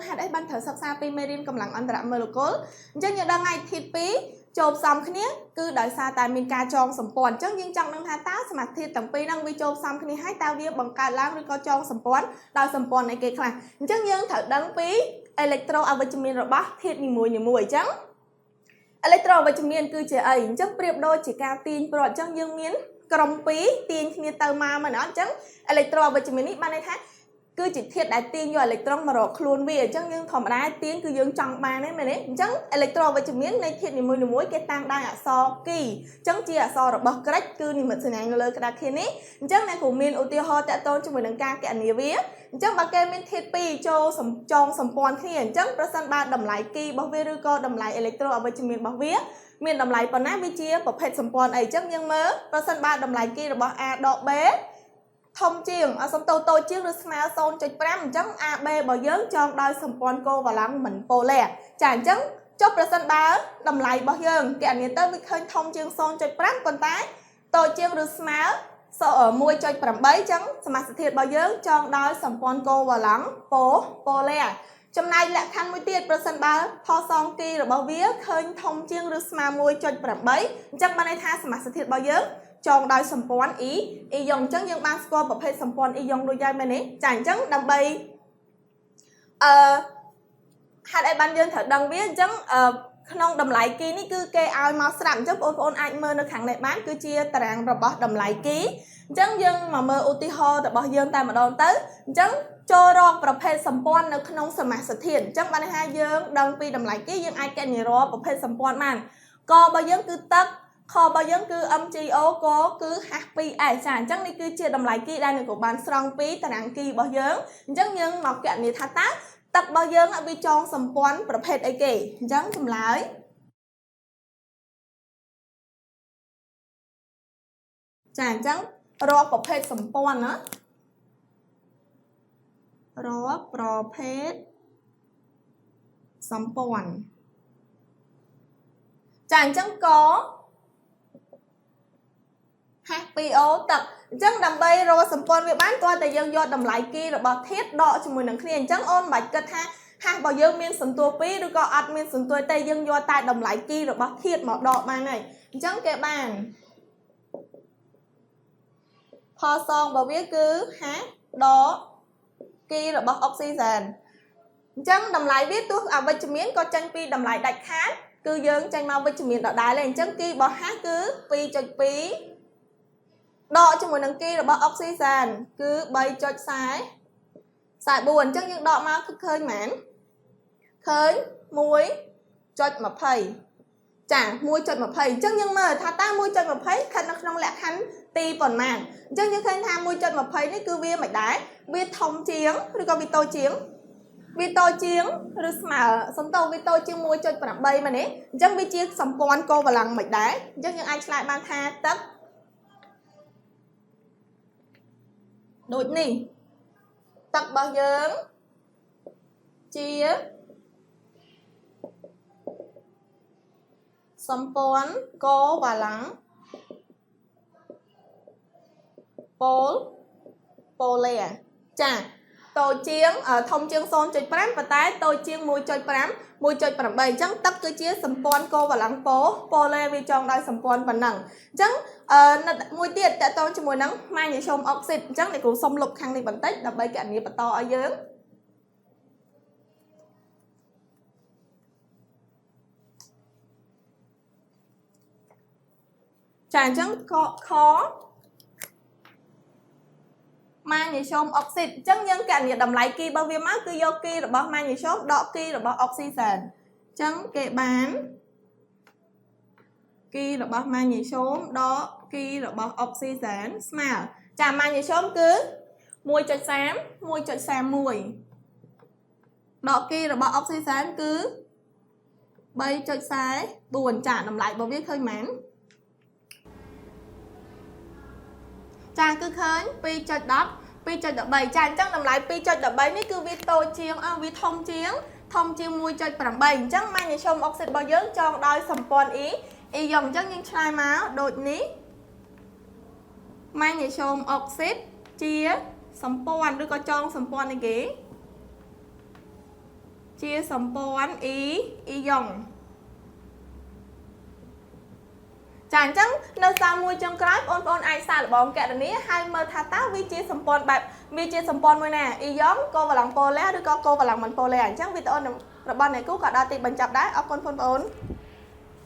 ហេតុអីបានត្រូវសិក្សាពីមេរៀនកម្លាំងអន្តរម៉ូលេគុលអញ្ចឹងយើងដឹងហើយធាតុពីរចូលផ្សំគ្នាគឺដោយសារតែមានការចងសម្ព័ន្ធអញ្ចឹងយើងចង់ដឹងថាតើសមាសធាតុទាំងពីរហ្នឹងវាចូលផ្សំគ្នាហើយតើវាបង្កើតឡើងឬក៏ចងសម្ព័ន្ធដោយសម្ព័ន្ធអីគេខ្លះអញ្ចឹងយើងត្រូវដឹងពីអេឡិចត្រូអវិជ្ជមានរបស់ធាតុនីមួយៗអញ្ចឹងអេឡិចត្រូអវិជ្ជមានគឺជាអីអញ្ចឹងប្រៀបដូចជាការទាញព្រ័ត្រអញ្ចឹងយើងមានក្រុមពីរទាញគ្នាទៅមកមែនអត់អញ្ចឹងអេឡិចត្រូអវិជ្ជមាននេះបានន័យថាគឺជាធាតុដែលទាញយកអេឡិចត្រូមករកខ្លួនវាអញ្ចឹងយើងធម្មតាទាញគឺយើងចង់បានហ្នឹងមែនទេអញ្ចឹងអេឡិចត្រូអវិជ្ជមាននៃធាតុនីមួយៗគេតាំងដោយអក្សរគីអញ្ចឹងជាអក្សររបស់ក្រិចគឺនិមិត្តសញ្ញានៅលើក្តារខៀននេះអញ្ចឹងអ្នកគ្រូមានឧទាហរណ៍តាក់ទងជាមួយនឹងការគណនាវាអញ្ចឹងបើគេមានធាតុពីរចូលចងសម្ព័ន្ធគ្នាអញ្ចឹងប្រសិនបើតម្លៃគីរបស់វាឬក៏តម្លៃអេឡិចត្រូអវិជ្ជមានរបស់វាមានតម្លៃប៉ុណ្ណាវាជាប្រភេទសម្ព័ន្ធអីអញ្ចឹងយើងមើលប្រសិនបើតម្លៃគីរបស់ A ដក B ធំជាងអសំតូចតូចជាងឬស្មើ0.5អញ្ចឹង AB របស់យើងចងដោយសម្ព័ន្ធកូវ៉ាឡង់មិនប៉ូឡែចាអញ្ចឹងចុះប្រសិនបើតម្លៃរបស់យើងគណនាទៅវាឃើញធំជាង0.5ប៉ុន្តែតូចជាងឬស្មើ1.8អញ្ចឹងសមាសធាតុរបស់យើងចងដោយសម្ព័ន្ធកូវ៉ាឡង់ប៉ូឡែចំណែកលក្ខខណ្ឌមួយទៀតប្រសិនបើផលសងគីរបស់វាឃើញធំជាងឬស្មើ1.8អញ្ចឹងបានន័យថាសមាសធាតុរបស់យើងចងដោយសម្ព័ន្ធអ៊ីយ៉ុងអញ្ចឹងយើងបានស្គាល់ប្រភេទសម្ព័ន្ធអ៊ីយ៉ុងរួចហើយមែនទេចាអញ្ចឹងដើម្បីអឺហេតុអីបានយើងត្រូវដឹងវាអញ្ចឹងអឺក្នុងតម្លៃគីនេះគឺគេឲ្យមកស្រាប់អញ្ចឹងបងប្អូនអាចមើលនៅខាងនេះបានគឺជាតារាងរបស់តម្លៃគីអញ្ចឹងយើងមកមើលឧទាហរណ៍របស់យើងតែម្ដងទៅអញ្ចឹងចូលរកប្រភេទសម្ព័ន្ធនៅក្នុងសមាសធាតុអញ្ចឹងបានន័យថាយើងដឹងពីតម្លៃគីយើងអាចកណនារកប្រភេទសម្ព័ន្ធបានករបស់យើងគឺទឹកខរបស់យើងគឺ MgO កគឺ H2S ចាអញ្ចឹងនេះគឺជាតម្លៃគីដែលអ្នកគ្រូបានស្រង់ពីតារាងគីរបស់យើងអញ្ចឹងយើងមកគណនាថាតើទឹករបស់យើងវាចងសម្ព័ន្ធប្រភេទអីគេអញ្ចឹងចម្លើយចាអញ្ចឹងរកប្រភេទសម្ព័ន្ធណារកប្រភេទសម្ព័ន្ធចាអញ្ចឹងក H2O ទឹកអញ្ចឹងដើម្បីរកសម្ព័ន្ធវាបានទាល់តែយើងយកតម្លៃគីរបស់ធាតុដកជាមួយនឹងគ្នាអញ្ចឹងអូនមិនបាច់គិតថាហាស់របស់យើងមានសន្ទួ2ឬក៏អត់មានសន្ទួទេយើងយកតែតម្លៃគីរបស់ធាតុមកដកបានហើយអញ្ចឹងគេបានផលសងរបស់វាគឺហាស់ដកគីរបស់អុកស៊ីហ្សែនអញ្ចឹងតម្លៃវាទោះអវិជ្ជមានក៏ចេញពីតម្លៃដាច់ខាតគឺយើងចេញមកវិជ្ជមានដដែលឯងអញ្ចឹងគីរបស់ហាស់គឺ2.2ដកជាមួយនឹងគីរបស់អុកស៊ីហ្សែនគឺ3.44អញ្ចឹងយើងដកមកគឺឃើញប៉ុន្មានឃើញ1.20ចា1.20អញ្ចឹងយើងមើលថាតើ1.20ស្ថិតនៅក្នុងលក្ខខណ្ឌទីប៉ុន្មានអញ្ចឹងយើងឃើញថា1.20នេះគឺវាមិនដែរវាធំជាងឬក៏វាតូចជាងវាតូចជាងឬស្មើសំទោសវាតូចជាង1.8មែនទេអញ្ចឹងវាជាសម្ព័ន្ធកូវ៉ាឡង់មិនដែរអញ្ចឹងយើងអាចឆ្លើយបានថាទឹកដូចនេះទឹករបស់យើងជាសម្ព័ន្ធកូវ៉ាឡង់ប៉ូឡែចាតូចជាងធំជាង0.5ប៉ុន្តែតូចជាង1.5 1.8អញ្ចឹងទឹកគឺជាសម្ព័ន្ធកូវ៉ាឡង់ប៉ូឡែវាចងដោយសម្ព័ន្ធប៉ុណ្ណឹងអញ្ចឹងមួយទៀតតកតងជាមួយនឹងម៉ាញ៉េស្យូមអុកស៊ីតអញ្ចឹងអ្នកគ្រូសុំលុបខាងនេះបន្តិចដើម្បីកណនាបន្តឲ្យយើងចាអញ្ចឹងខម៉ាញ៉េស្យូមអុកស៊ីតអញ្ចឹងយើងកណនាតម្លៃគីរបស់វាមកគឺយកគីរបស់ម៉ាញ៉េស្យូមដកគីរបស់អុកស៊ីសែនអញ្ចឹងគេបានគីរបស់ម៉ាញ៉េស្យូមដកគីរបស់អុកស៊ីសែនស្មើចាម៉ាញ៉េស្យូមគឺ1.3 1.31ដកគីរបស់អុកស៊ីសែនគឺ3.44ចាតម្លៃរបស់វាឃើញប៉ុន្មានចាគឺឃើញ2.10 2.13ចាអញ្ចឹងតម្លៃ2.13នេះគឺវាតូចជាងវាធំជាង1.8អញ្ចឹងម៉ាញ៉េស្យូមអុកស៊ីតរបស់យើងចងដោយសម្ព័ន្ធអ៊ីយ៉ុងអញ្ចឹងយើងឆ្លើយមកដូចនេះម៉ាញ៉េស្យូមអុកស៊ីតជាសម្ព័ន្ធឬក៏ចងសម្ព័ន្ធអីគេ ជាសម្ព័ន្ធអ៊ីអ៊ីយ៉ុងចាអញ្ចឹងនៅសល់មួយចុងក្រោយបងប្អូនអាចសាកល្បងកណនីហើយមើលថាតើវាជាសម្ព័ន្ធបែបវាជាសម្ព័ន្ធមួយណាអ៊ីយ៉ុងកូវ៉ាឡង់ប៉ូឡែឬក៏កូវ៉ាឡង់មិនប៉ូឡែអញ្ចឹងវីដេអូរបស់អ្នកគូក៏ដល់ទីបញ្ចប់ដែរអរគុណបងប្អូន។